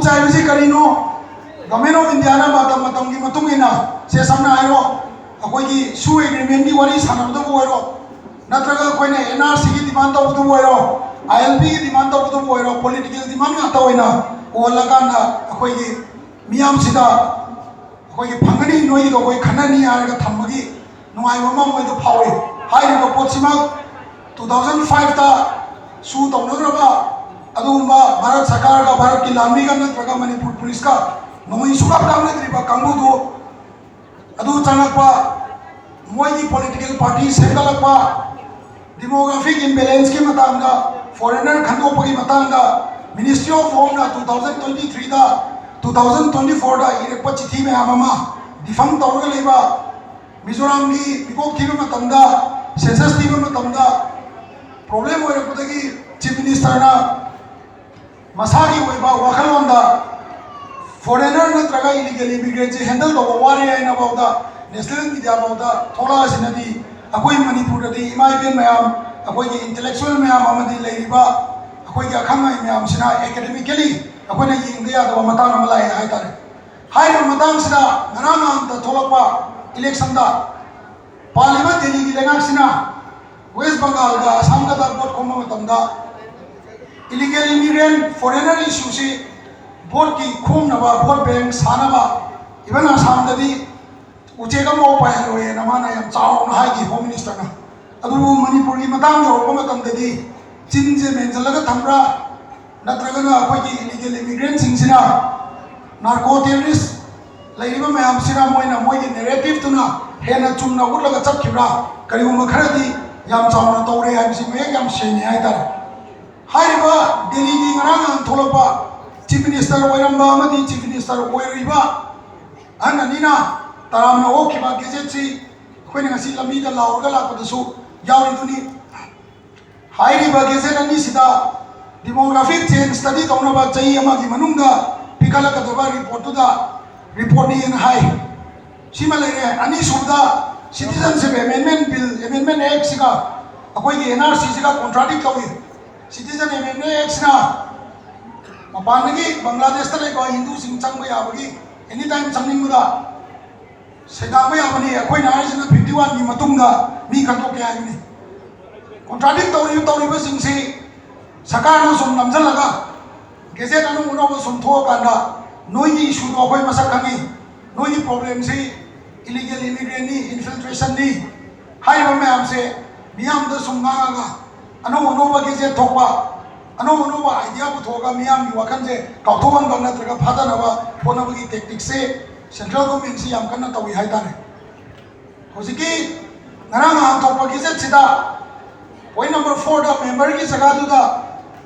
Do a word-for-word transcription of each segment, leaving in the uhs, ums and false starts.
ꯆꯥꯏꯕꯁꯤ ꯀꯔꯤꯅꯣ? Government of ꯏꯟꯗꯤꯌꯥꯅ ꯃꯇꯝ ꯃꯇꯝꯒꯤ ꯃꯇꯨꯡ ꯏꯟꯅ, ꯁꯦ, ꯁꯝꯅ ꯍꯥꯏꯔꯣ, ꯑꯩꯈꯣꯏꯒꯤ ꯁꯨ ꯑꯦꯒ꯭ꯔꯤꯃꯦꯟꯒꯤ ꯋꯥꯔꯤ ꯁꯥꯟꯅꯕꯗꯕꯨ ꯑꯣꯏꯔꯣ, ꯅꯠꯇ꯭ꯔꯒ ꯑꯩꯈꯣꯏꯅ ꯑꯦꯟ ꯑꯥꯔ ꯁꯤꯒꯤ ꯗꯤꯃꯥꯟ ꯇꯧꯕꯗꯕꯨ ꯑꯣꯏꯔꯣ, ꯑꯥꯏ ꯑꯦꯜ ꯄꯤꯒꯤ ꯗꯤꯃꯥꯟ ꯇꯧꯕꯗꯕꯨ ꯑꯣꯏꯔꯣ, ꯄꯣꯂꯤꯇꯤꯀꯦꯜ ꯗꯤꯃꯥꯟ ꯉꯥꯛꯇ ꯑꯣꯏꯅ ꯑꯣꯜꯂꯀꯥꯟꯗ ꯑꯩꯈꯣꯏꯒꯤ ꯃꯤꯌꯥꯝꯁꯤꯗ ꯑꯩꯈꯣꯏꯒꯤ ꯐꯪꯒꯅꯤ, ꯅꯣꯏꯒꯤꯗꯣ ꯑꯩꯈꯣꯏ ꯈꯟꯅꯅꯤ ꯍꯥꯏꯔꯒ ꯊꯝꯕꯒꯤ ꯅꯨꯡꯉꯥꯏꯕ ꯑꯃ ꯃꯣꯏꯗ ꯐꯥꯎꯏ꯫ ꯍꯥꯏꯔꯤꯕ ꯄꯣꯠꯁꯤꯃꯛ ꯇꯨ ꯊꯥꯎꯖꯟ ꯐꯥꯏꯚꯇ ꯁꯨ ꯇꯧꯅꯈ꯭ꯔꯕ ꯑꯗꯨꯒꯨꯝꯕ ꯚꯥꯔꯠ ꯁꯔꯀꯥꯔꯒ ꯚꯥꯔꯠꯀꯤ ꯂꯥꯟꯃꯤꯒ ꯅꯠꯇ꯭ꯔꯒ ꯃꯅꯤꯄꯨꯔ ꯄꯨꯂꯤꯁꯀ ꯅꯣꯡꯃꯩ ꯁꯨꯡꯀꯥꯞ ꯀꯥꯞꯅꯗ꯭ꯔꯤꯕ ꯀꯥꯡꯕꯨꯗꯨ ꯑꯗꯨ ꯆꯪꯂꯛꯄ, ꯃꯣꯏꯒꯤ ꯄꯣꯂꯤꯇꯤꯀꯦꯜ ꯄꯥꯔꯇꯤ ꯁꯦꯝꯒꯠꯂꯛꯄ, ꯗꯤꯃꯣꯒ꯭ꯔꯥꯐꯤꯛ ꯏꯝꯕꯦꯂꯦꯟꯁꯀꯤ ꯃꯇꯥꯡꯗ, ꯐꯣꯔꯦꯅꯔ ꯈꯟꯗꯣꯛꯄꯒꯤ ꯃꯇꯥꯡꯗ ꯃꯤꯅꯤꯁꯇ꯭ꯔꯤ ꯑꯣꯐ ꯍꯣꯝꯅ ꯇꯨ ꯊꯥꯎꯖꯟ ꯇ꯭ꯋꯦꯟꯇꯤ ꯊ꯭ꯔꯤꯗ, ꯇꯨ ꯊꯥꯎꯖꯟ ꯇ꯭ꯋꯦꯟꯇꯤ ꯐꯣꯔꯗ ꯏꯔꯛꯄ ꯆꯤꯊꯤ ꯃꯌꯥꯝ ꯑꯃ ꯗꯤꯐꯪ ꯇꯧꯔꯒ ꯂꯩꯕ, ꯃꯤꯖꯣꯔꯥꯝꯒꯤ ꯃꯤꯀꯣꯛ ꯊꯤꯕ ꯃꯇꯝꯗ, ꯁꯦꯟꯁꯁ ꯊꯤꯕ ꯃꯇꯝꯗ ꯄ꯭ꯔꯣꯕ꯭ꯂꯦꯝ ꯑꯣꯏꯔꯛꯄꯗꯒꯤ ꯆꯤꯐ ꯃꯤꯅꯤꯁꯇꯔꯅ ꯃꯁꯥꯒꯤ ꯑꯣꯏꯕ ꯋꯥꯈꯜꯂꯣꯟꯗ ꯐꯣꯔꯦꯅꯔ ꯅꯠꯇ꯭ꯔꯒ ꯏꯂꯤꯒꯦꯜ ꯏꯃꯤꯒ꯭ꯔꯦꯟꯁꯦ ꯍꯦꯟꯗꯜ ꯇꯧꯕ ꯋꯥꯔꯦ ꯍꯥꯏꯅ ꯐꯥꯎꯗ ꯅꯦꯁꯅꯦꯜ ꯃꯤꯗꯤꯌꯥ ꯐꯥꯎꯗ ꯊꯣꯛꯂꯛꯑꯁꯤꯅꯗꯤ, ꯑꯩꯈꯣꯏ ꯃꯅꯤꯄꯨꯔꯗꯗꯤ ꯏꯃꯥ ꯏꯕꯦꯟ ꯃꯌꯥꯝ, ꯑꯩꯈꯣꯏꯒꯤ ꯏꯟꯇꯦꯂꯦꯛꯆꯨꯋꯦꯜ ꯃꯌꯥꯝ ꯑꯃꯗꯤ ꯂꯩꯔꯤꯕ ꯑꯩꯈꯣꯏꯒꯤ ꯑꯈꯪ ꯑꯍꯩ ꯃꯌꯥꯝꯁꯤꯅ ꯑꯦꯀꯥꯗꯃꯤꯀꯦꯂꯤ ꯑꯩꯈꯣꯏꯅ ꯌꯦꯡꯗ ꯌꯥꯗꯕ ꯃꯇꯥꯡ ꯑꯃ ꯂꯥꯛꯑꯦ ꯍꯥꯏꯇꯥꯔꯦ꯫ ꯍꯥꯏꯔꯤꯕ ꯃꯇꯥꯡꯁꯤꯗ ꯉꯔꯥꯡ ꯅꯍꯥꯟꯇ ꯊꯣꯛꯂꯛꯄ ꯏꯂꯦꯛꯁꯟꯗ ꯄꯥꯜꯂꯤꯕ ꯗꯦꯜꯂꯤꯒꯤ ꯂꯩꯉꯥꯛꯁꯤꯅ ꯋꯦꯁ ꯕꯪꯒꯥꯜꯒ ꯑꯁꯥꯝꯒꯗ ꯚꯣꯠ ꯈꯣꯝꯕ ꯃꯇꯝꯗ ꯏꯂꯤꯒꯦꯜ ꯏꯃꯤꯒ꯭ꯔꯦꯟ, ꯐꯣꯔꯦꯅꯔ ꯏꯁꯨꯁꯤ ꯚꯣꯠꯀꯤ ꯈꯣꯝꯅꯕ, ꯚꯣꯠ ꯕꯦꯡ ꯁꯥꯅꯕ, ꯏꯚꯟ ꯑꯁꯥꯝꯗꯗꯤ ꯎꯆꯦꯛ ꯑꯃꯐꯥꯎ ꯄꯥꯏꯍꯜꯂꯣꯏꯅ ꯃꯥꯅ ꯌꯥꯝ ꯆꯥꯎꯅ ꯍꯥꯏꯈꯤ ꯍꯣꯝ ꯃꯤꯅꯤꯁꯇꯔꯅ꯫ ꯑꯗꯨꯕꯨ ꯃꯅꯤꯄꯨꯔꯒꯤ ꯃꯇꯥꯡ ꯌꯧꯔꯛꯄ ꯃꯇꯝꯗꯗꯤ ꯆꯤꯟꯁꯦ ꯃꯦꯟꯁꯤꯜꯂꯒ ꯊꯝꯕ꯭ꯔꯥ, ꯅꯠꯇ꯭ꯔꯒꯅ ꯑꯩꯈꯣꯏꯒꯤ ꯏꯂꯤꯒꯦꯜ ꯏꯃꯤꯒ꯭ꯔꯦꯟꯁꯤꯡꯁꯤꯅ, ꯅꯥꯔꯀꯣ ꯇꯦꯔꯣꯔꯤꯁ ꯂꯩꯔꯤꯕ ꯃꯌꯥꯝꯁꯤꯅ ꯃꯣꯏꯅ ꯃꯣꯏꯒꯤ ꯅꯦꯔꯦꯇꯤꯞꯇꯨꯅ ꯍꯦꯟꯅ ꯆꯨꯝꯅ ꯎꯠꯂꯒ ꯆꯠꯈꯤꯕ꯭ꯔꯥ? ꯀꯔꯤꯒꯨꯝꯕ ꯈꯔꯗꯤ ꯌꯥꯝ ꯆꯥꯎꯅ ꯇꯧꯔꯦ ꯍꯥꯏꯕꯁꯤ ꯃꯌꯦꯛ ꯌꯥꯝ ꯁꯦꯡꯉꯦ ꯍꯥꯏꯇꯥꯔꯦ꯫ ꯍꯥꯏꯔꯤꯕ ꯗꯦꯜꯂꯤꯒꯤ ꯉꯔꯥꯡ ꯅꯍꯥꯟ ꯊꯣꯛꯂꯛꯄ ꯆꯤꯐ ꯃꯤꯅꯤꯁꯇꯔ ꯑꯣꯏꯔꯝꯕ ꯑꯃꯗꯤ ꯆꯤꯐ ꯃꯤꯅꯤꯁꯇꯔ ꯑꯣꯏꯔꯤꯕ ꯑꯍꯟ ꯑꯅꯤꯅ ꯇꯔꯥꯝꯅ ꯑꯣꯛꯈꯤꯕ ꯒꯦꯖꯦꯠꯁꯤ ꯑꯩꯈꯣꯏꯅ ꯉꯁꯤ ꯂꯝꯕꯤꯗ ꯂꯥꯎꯔꯒ ꯂꯥꯛꯄꯗꯁꯨ ꯌꯥꯎꯔꯤꯗꯨꯅꯤ꯫ ꯍꯥꯏꯔꯤꯕ ꯒꯦꯖꯦꯠ ꯑꯅꯤꯁꯤꯗ ꯗꯤꯃꯣꯒ꯭ꯔꯥꯐꯤꯛ ꯆꯦꯟꯖ ꯁ꯭ꯇꯗꯤ ꯇꯧꯅꯕ ꯆꯍꯤ ꯑꯃꯒꯤ ꯃꯅꯨꯡꯗ ꯄꯤꯈꯠꯂꯛꯀꯗꯕ ꯔꯤꯄꯣꯔꯠꯇꯨꯗ ꯔꯤꯄꯣꯔꯠꯅꯤꯅ ꯍꯥꯏ꯫ ꯁꯤꯃ ꯂꯩꯔꯦ꯫ ꯑꯅꯤꯁꯨꯕꯗ, ꯁꯤꯇꯤꯖꯟꯁꯤꯞ ꯑꯦꯃꯦꯟꯃꯦꯟ ꯕꯤꯜ, ꯑꯦꯃꯦꯟꯃꯦꯟ ꯑꯦꯛꯁꯤꯒ ꯑꯩꯈꯣꯏꯒꯤ ꯑꯦꯟ ꯑꯥꯔ ꯁꯤꯁꯤꯒ ꯀꯣꯟꯇ꯭ꯔꯥꯗꯤꯛ ꯇꯧꯏ꯫ ꯁꯤꯇꯤꯖꯟ ꯑꯦꯃꯦꯟꯃꯦꯟ ꯑꯦꯛꯁꯤꯅ ꯃꯄꯥꯟꯗꯒꯤ ꯕꯪꯒ꯭ꯂꯥꯗꯦꯁꯇ ꯂꯩꯕ ꯍꯤꯟꯗꯨꯁꯤꯡ ꯆꯪꯕ ꯌꯥꯕꯒꯤ, ꯑꯦꯅꯤ ꯇꯥꯏꯝ ꯆꯪꯅꯤꯡꯕꯗ ꯁꯩꯗꯥꯡꯕ ꯌꯥꯕꯅꯤ꯫ ꯑꯩꯈꯣꯏꯅ ꯍꯥꯏꯔꯤꯁꯤꯅ ꯐꯤꯐꯇꯤ ꯋꯥꯟꯒꯤ ꯃꯇꯨꯡꯗ ꯃꯤ ꯈꯟꯗꯣꯛꯀꯦ ꯍꯥꯏꯕꯅꯤ꯫ ꯀꯣꯟꯇ꯭ꯔꯥꯗꯤꯛ ꯇꯧꯔꯤꯕ ꯇꯧꯔꯤꯕꯁꯤꯡꯁꯤ ꯁꯔꯀꯥꯔꯅ ꯁꯨꯝ ꯅꯝꯁꯤꯜꯂꯒ ꯒꯦꯖꯦꯠ ꯑꯅꯧ ꯑꯅꯧꯕ ꯁꯨꯝ ꯊꯣꯛꯑꯀꯥꯟꯗ ꯅꯣꯏꯒꯤ ꯏꯁꯨꯗꯣ ꯑꯩꯈꯣꯏ ꯃꯁꯛ ꯈꯪꯉꯤ, ꯅꯣꯏꯒꯤ ꯄ꯭ꯔꯣꯕ꯭ꯂꯦꯝꯁꯤ ꯏꯂꯤꯒꯦꯜ ꯏꯃꯤꯒ꯭ꯔꯦꯟꯅꯤ, ꯏꯟꯐꯤꯜꯇ꯭ꯔꯦꯁꯟꯅꯤ ꯍꯥꯏꯔꯤꯕ ꯃꯌꯥꯝꯁꯦ ꯃꯤꯌꯥꯝꯗ ꯁꯨꯝ ꯉꯥꯡꯉꯒ ꯑꯅꯧ ꯑꯅꯧꯕ ꯒꯦꯖꯦꯠ ꯊꯣꯛꯄ, ꯑꯅꯧ ꯑꯅꯧꯕ ꯑꯥꯏꯗꯤꯌꯥ ꯄꯨꯊꯣꯛꯑꯒ ꯃꯤꯌꯥꯝꯒꯤ ꯋꯥꯈꯜꯁꯦ ꯀꯥꯎꯊꯣꯛꯍꯟꯕ ꯅꯠꯇ꯭ꯔꯒ ꯐꯥꯗꯅꯕ ꯍꯣꯠꯅꯕꯒꯤ ꯇꯦꯛꯇꯤꯛꯁꯦ ꯁꯦꯟꯇ꯭ꯔꯦꯜ ꯒꯣꯔꯃꯦꯟꯁꯤ ꯌꯥꯝ ꯀꯟꯅ ꯇꯧꯏ ꯍꯥꯏꯇꯥꯔꯦ꯫ ꯍꯧꯖꯤꯛꯀꯤ ꯉꯔꯥꯡ ꯅꯍꯥꯟ ꯊꯣꯛꯄ ꯒꯦꯖꯦꯠꯁꯤꯗ ꯄꯣꯏꯟ ꯅꯝꯕꯔ ꯐꯣꯔꯗ ꯃꯦꯝꯕꯔꯒꯤ ꯖꯒꯥꯗꯨꯗ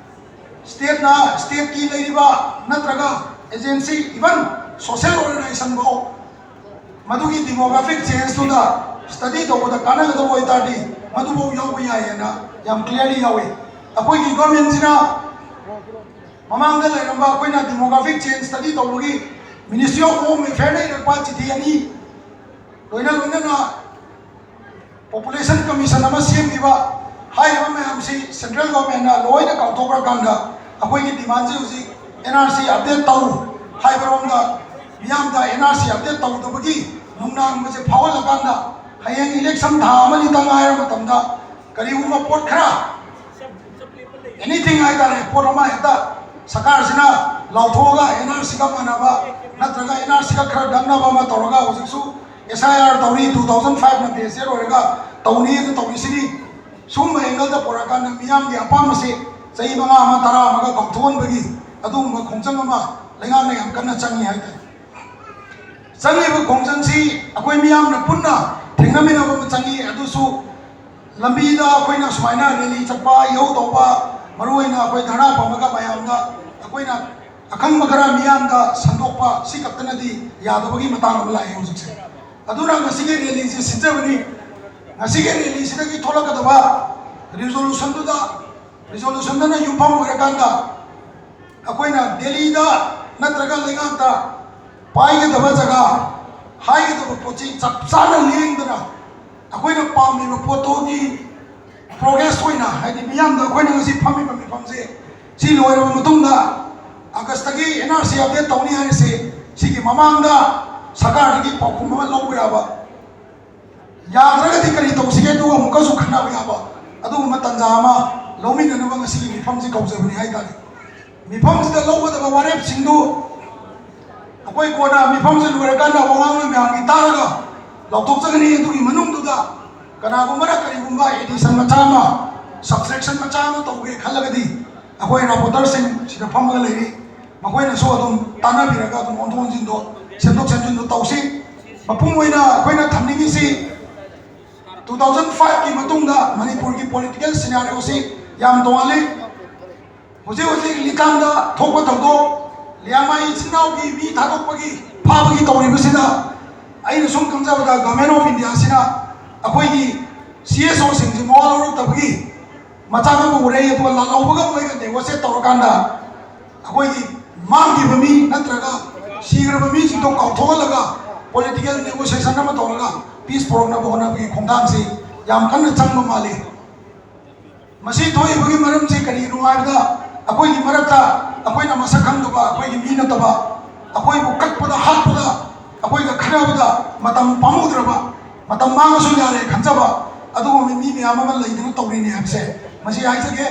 ꯁ꯭ꯇꯦꯠꯅ, ꯁ꯭ꯇꯦꯠꯀꯤ ꯂꯩꯔꯤꯕ ꯅꯠꯇ꯭ꯔꯒ ꯑꯦꯖꯦꯟꯁꯤ, ꯏꯚꯟ ꯁꯣꯁꯦꯜ ꯑꯣꯔꯒꯅꯥꯏꯖꯦꯁꯟ ꯐꯥꯎ ꯃꯗꯨꯒꯤ ꯗꯤꯃꯣꯒ꯭ꯔꯥꯐꯤꯛ ꯆꯦꯟꯖꯇꯨꯗ ꯁ꯭ꯇꯗꯤ ꯇꯧꯕꯗ ꯀꯥꯟꯅꯒꯗꯕ ꯑꯣꯏꯇꯥꯔꯗꯤ ꯃꯗꯨꯐꯥꯎ ꯌꯥꯎꯕ ꯌꯥꯏ ꯍꯥꯏꯅ ꯌꯥꯝ ꯀ꯭ꯂꯤꯌꯥꯔꯂꯤ ꯌꯥꯎꯏ꯫ ꯑꯩꯈꯣꯏꯒꯤ ꯒꯣꯔꯃꯦꯟꯁꯤꯅ ꯃꯃꯥꯡꯗ ꯂꯩꯔꯝꯕ ꯑꯩꯈꯣꯏꯅ ꯗꯤꯃꯣꯒ꯭ꯔꯥꯐꯤꯛ ꯆꯦꯟꯖ ꯁ꯭ꯇꯗꯤ ꯇꯧꯕꯒꯤ ꯃꯤꯅꯤꯁꯇ꯭ꯔꯤ ꯑꯣꯐ ꯍꯣꯝ ꯑꯦꯐꯤꯌꯔꯗ ꯏꯔꯛꯄ ꯆꯤꯊꯤ ꯑꯅꯤ, ꯂꯣꯏꯅ ꯂꯣꯏꯅꯅ ꯄꯣꯄꯨꯂꯦꯁꯟ ꯀꯃꯤꯁꯟ ꯑꯃ ꯁꯦꯝꯈꯤꯕ, ꯍꯥꯏꯔꯤꯕ ꯃꯌꯥꯝꯁꯤ ꯁꯦꯟꯇ꯭ꯔꯦꯜ ꯒꯣꯔꯃꯦꯟꯅ ꯂꯣꯏꯅ ꯀꯥꯎꯊꯣꯛꯈ꯭ꯔꯀꯥꯟꯗ ꯑꯩꯈꯣꯏꯒꯤ ꯗꯤꯃꯥꯟꯁꯤ ꯍꯧꯖꯤꯛ ꯑꯦꯟ ꯑꯥꯔ ꯁꯤ ꯑꯞꯗꯦꯠ ꯇꯧ ꯍꯥꯏꯕꯔꯣꯝꯗ ꯃꯤꯌꯥꯝꯗ ꯑꯦꯟ ꯑꯥꯔ ꯁꯤ ꯑꯞꯗꯦꯠ ꯇꯧꯗꯕꯒꯤ ꯅꯨꯡꯅꯥꯡꯕꯁꯦ ꯐꯥꯎꯍꯜꯂꯀꯥꯟꯗ ꯍꯌꯦꯡ ꯏꯂꯦꯛꯁꯟ ꯊꯥ ꯑꯃꯅꯤꯇꯪ ꯉꯥꯏꯔ ꯃꯇꯝꯗ ꯀꯔꯤꯒꯨꯝꯕ ꯄꯣꯠ ꯈꯔ, ꯑꯦꯅꯤꯊꯤꯡ ꯍꯥꯏꯇꯥꯔꯦ, ꯄꯣꯠ ꯑꯃ ꯍꯦꯛꯇ ꯁꯔꯀꯥꯔꯁꯤꯅ ꯂꯥꯎꯊꯣꯛꯑꯒ ꯑꯦꯟ ꯑꯥꯔ ꯁꯤꯒ ꯃꯥꯟꯅꯕ ꯅꯠꯇ꯭ꯔꯒ ꯑꯦꯟ ꯑꯥꯔ ꯁꯤꯒ ꯈꯔ ꯅꯛꯅꯕ ꯑꯃ ꯇꯧꯔꯒ ꯍꯧꯖꯤꯛꯁꯨ ꯑꯦꯁ ꯑꯥꯏ ꯑꯥꯔ ꯇꯧꯔꯤ, ꯇꯨ ꯊꯥꯎꯖꯟ ꯐꯥꯏꯚꯅ ꯕꯦꯁ ꯑꯣꯏꯔꯒ ꯇꯧꯅꯤꯅ ꯇꯧꯔꯤꯁꯤꯅꯤ꯫ ꯁꯨꯝꯕ ꯑꯦꯡꯒꯜꯗ ꯄꯨꯔꯛꯑꯀꯥꯟꯗ ꯃꯤꯌꯥꯝꯒꯤ ꯑꯄꯥꯝꯕꯁꯦ ꯆꯍꯤ ꯃꯉꯥ ꯑꯃ, ꯇꯔꯥ ꯑꯃꯒ ꯀꯥꯎꯊꯣꯛꯍꯟꯕꯒꯤ ꯑꯗꯨꯒꯨꯝꯕ ꯈꯣꯡꯖꯪ ꯑꯃ ꯂꯩꯉꯥꯛꯅ ꯌꯥꯝ ꯀꯟꯅ ꯆꯪꯉꯤ ꯍꯥꯏꯇꯥꯔꯦ꯫ ꯆꯪꯉꯤꯕ ꯈꯣꯡꯖꯪꯁꯤ ꯑꯩꯈꯣꯏ ꯃꯤꯌꯥꯝꯅ ꯄꯨꯟꯅ ꯊꯦꯡꯅꯃꯤꯟꯅꯕ ꯑꯃ ꯆꯪꯉꯤ꯫ ꯑꯗꯨꯁꯨ ꯂꯝꯕꯤꯗ ꯑꯩꯈꯣꯏꯅ ꯁꯨꯃꯥꯏꯅ ꯔꯦꯂꯤ ꯆꯠꯄ, ꯏꯍꯧ ꯇꯧꯕ, ꯃꯔꯨꯑꯣꯏꯅ ꯑꯩꯈꯣꯏ ꯙꯔꯅꯥ ꯐꯝꯃꯒ ꯃꯌꯥꯝꯗ ꯑꯩꯈꯣꯏꯅ ꯑꯈꯪꯕ ꯈꯔ ꯃꯤꯌꯥꯝꯗ ꯁꯟꯗꯣꯛꯄ, ꯁꯤ ꯈꯛꯇꯅꯗꯤ ꯌꯥꯗꯕꯒꯤ ꯃꯇꯥꯡ ꯑꯃ ꯂꯥꯛꯑꯦ ꯍꯧꯖꯤꯛꯁꯦ꯫ ꯑꯗꯨꯅ ꯉꯁꯤꯒꯤ ꯔꯦꯂꯤꯁꯤ ꯁꯤꯟꯖꯕꯅꯤ꯫ ꯉꯁꯤꯒꯤ ꯔꯦꯂꯤꯁꯤꯗꯒꯤ ꯊꯣꯛꯂꯛꯀꯗꯕ ꯔꯤꯖꯣꯂꯨꯁꯟꯗꯨꯗ, ꯔꯤꯖꯣꯂꯨꯁꯟꯗꯨꯅ ꯌꯨꯝꯐꯝ ꯑꯣꯏꯔꯀꯥꯟꯗ ꯑꯩꯈꯣꯏꯅ ꯗꯦꯜꯂꯤꯗ ꯅꯠꯇ꯭ꯔꯒ ꯂꯩꯉꯥꯛꯇ ꯄꯥꯏꯒꯗꯕ ꯖꯒꯥ, ꯍꯥꯏꯒꯗꯕ ꯄꯣꯠꯁꯤ ꯆꯞ ꯆꯥꯅ ꯂꯦꯡꯗꯅ ꯑꯩꯈꯣꯏꯅ ꯄꯥꯝꯃꯤꯕ ꯄꯣꯠꯇꯨꯒꯤ ꯄ꯭ꯔꯣꯒ꯭ꯔꯦꯁ ꯑꯣꯏꯅ, ꯍꯥꯏꯗꯤ ꯃꯤꯌꯥꯝꯗ ꯑꯩꯈꯣꯏꯅ ꯉꯁꯤ ꯐꯝꯃꯤꯕ ꯃꯤꯐꯝꯁꯦ ꯁꯤ ꯂꯣꯏꯔꯕ ꯃꯇꯨꯡꯗ ꯑꯥꯒꯁꯇꯒꯤ ꯑꯦꯟ ꯑꯥꯔ ꯁꯤ ꯑꯞꯗꯦꯠ ꯇꯧꯅꯤ ꯍꯥꯏꯔꯤꯁꯦ, ꯁꯤꯒꯤ ꯃꯃꯥꯡꯗ ꯁꯔꯀꯥꯔꯗꯒꯤ ꯄꯥꯎꯈꯨꯝ ꯑꯃ ꯂꯧꯕ ꯌꯥꯕ, ꯌꯥꯗ꯭ꯔꯒꯗꯤ ꯀꯔꯤ ꯇꯧꯁꯤꯒꯦ, ꯑꯗꯨꯒ ꯑꯃꯨꯛꯀꯁꯨ ꯈꯟꯅꯕ ꯌꯥꯕ, ꯑꯗꯨꯒꯨꯝꯕ ꯇꯥꯟꯖꯥ ꯑꯃ ꯂꯧꯃꯤꯟꯅꯅꯕ ꯉꯁꯤꯒꯤ ꯃꯤꯐꯝꯁꯤ ꯀꯧꯖꯕꯅꯤ ꯍꯥꯏꯇꯥꯔꯦ꯫ ꯃꯤꯐꯝꯁꯤꯗ ꯂꯧꯒꯗꯕ ꯋꯥꯔꯦꯞꯁꯤꯡꯗꯨ ꯑꯩꯈꯣꯏ ꯀꯣꯟꯅ ꯃꯤꯐꯝꯁꯤ ꯂꯣꯏꯔꯀꯥꯟꯗ ꯋꯥꯉꯥꯡꯂꯣꯏ ꯃꯌꯥꯝꯒꯤ ꯇꯥꯔꯒ ꯂꯥꯎꯊꯣꯛꯆꯒꯅꯤ꯫ ꯑꯗꯨꯒꯤ ꯃꯅꯨꯡꯗꯨꯗ ꯀꯅꯥꯒꯨꯝꯕꯅ ꯀꯔꯤꯒꯨꯝꯕ ꯑꯦꯗꯤꯁꯟ ꯃꯆꯥ ꯑꯃ, ꯁꯕꯇ꯭ꯔꯦꯛꯁꯟ ꯃꯆꯥ ꯑꯃ ꯇꯧꯒꯦ ꯈꯜꯂꯒꯗꯤ, ꯑꯩꯈꯣꯏ ꯔꯥꯄꯣꯔꯇꯔꯁꯤꯡ ꯁꯤꯗ ꯐꯝꯃꯒ ꯂꯩꯔꯤ, ꯃꯈꯣꯏꯅꯁꯨ ꯑꯗꯨꯝ ꯇꯥꯟꯅꯕꯤꯔꯒ ꯑꯗꯨꯝ ꯑꯣꯟꯊꯣꯛ ꯑꯣꯟꯁꯤꯟꯗꯣ, ꯁꯦꯝꯗꯣꯛ ꯁꯦꯝꯖꯤꯟꯗꯣ ꯇꯧꯁꯤ꯫ ꯃꯄꯨꯡ ꯑꯣꯏꯅ ꯑꯩꯈꯣꯏꯅ ꯊꯝꯅꯤꯡꯉꯤꯁꯤ, ꯇꯨ ꯊꯥꯎꯖꯟ ꯐꯥꯏꯚꯀꯤ ꯃꯇꯨꯡꯗ ꯃꯅꯤꯄꯨꯔꯒꯤ ꯄꯣꯂꯤꯇꯤꯀꯦꯜ ꯁꯤꯅꯥꯔꯤꯑꯣꯁꯤ ꯌꯥꯝ ꯇꯣꯉꯥꯜꯂꯤ꯫ ꯍꯧꯖꯤꯛ ꯍꯧꯖꯤꯛ ꯂꯤꯇꯥꯟꯗ ꯊꯣꯛꯄ ꯊꯧꯗꯣꯛ, ꯂꯤꯌꯥꯡꯃꯩ ꯏꯆꯤꯟ ꯏꯅꯥꯎꯒꯤ ꯃꯤ ꯊꯥꯗꯣꯛꯄꯒꯤ, ꯐꯥꯕꯒꯤ ꯇꯧꯔꯤꯕꯁꯤꯗ, ꯑꯩꯅ ꯁꯨꯝ ꯈꯪꯖꯕꯗ ꯒꯚꯔꯟꯃꯦꯟ ꯑꯣꯐ ꯏꯟꯗꯤꯌꯥꯁꯤꯅ ꯑꯩꯈꯣꯏꯒꯤ ꯁꯤ ꯑꯦꯁ ꯑꯣꯁꯤꯡꯁꯤ ꯃꯋꯥ ꯂꯧꯔꯛꯇꯕꯒꯤ ꯃꯆꯥꯛ ꯑꯃ ꯎꯔꯦ꯫ ꯑꯗꯨꯒ ꯂꯥꯜꯍꯧꯕꯒ ꯃꯣꯏꯒ ꯅꯦꯒꯣꯁꯤꯌꯦꯠ ꯇꯧꯔꯀꯥꯟꯗ ꯑꯩꯈꯣꯏꯒꯤ ꯃꯥꯡꯈꯤꯕ ꯃꯤ ꯅꯠꯇ꯭ꯔꯒ ꯁꯤꯈ꯭ꯔꯕ ꯃꯤꯁꯤꯡꯗꯣ ꯀꯥꯎꯊꯣꯛꯍꯜꯂꯒ ꯄꯣꯂꯤꯇꯤꯀꯦꯜ ꯅꯦꯒꯣꯁꯤꯌꯦꯁꯟ ꯑꯃ ꯇꯧꯔꯒ ꯄꯤꯁ ꯄꯨꯔꯛꯅꯕ ꯍꯣꯠꯅꯕꯒꯤ ꯈꯣꯡꯊꯥꯡꯁꯤ ꯌꯥꯝ ꯀꯟꯅ ꯆꯪꯕ ꯃꯥꯜꯂꯤ꯫ ꯃꯁꯤ ꯊꯣꯛꯏꯕꯒꯤ ꯃꯔꯝꯁꯤ ꯀꯔꯤꯒꯤꯅꯣ ꯍꯥꯏꯕꯗ, ꯑꯩꯈꯣꯏꯒꯤ ꯃꯔꯛꯇ ꯑꯩꯈꯣꯏꯅ ꯃꯁꯛ ꯈꯪꯗꯕ, ꯑꯩꯈꯣꯏꯒꯤ ꯃꯤ ꯅꯠꯇꯕ, ꯑꯩꯈꯣꯏꯕꯨ ꯀꯛꯄꯗ ꯍꯥꯠꯄꯗ, ꯑꯩꯈꯣꯏꯒ ꯈꯠꯅꯕꯗ ꯃꯇꯝ ꯄꯥꯝꯃꯨꯗ꯭ꯔꯕ, ꯃꯇꯝ ꯃꯥꯡꯉꯁꯨ ꯌꯥꯔꯦ ꯈꯟꯖꯕ ꯑꯗꯨꯒꯨꯝꯕ ꯃꯤ ꯃꯌꯥꯝ ꯑꯃ ꯂꯩꯗꯨꯅ ꯇꯧꯔꯤꯅꯤ ꯍꯥꯏꯕꯁꯦ ꯃꯁꯤ ꯍꯥꯏꯖꯒꯦ꯫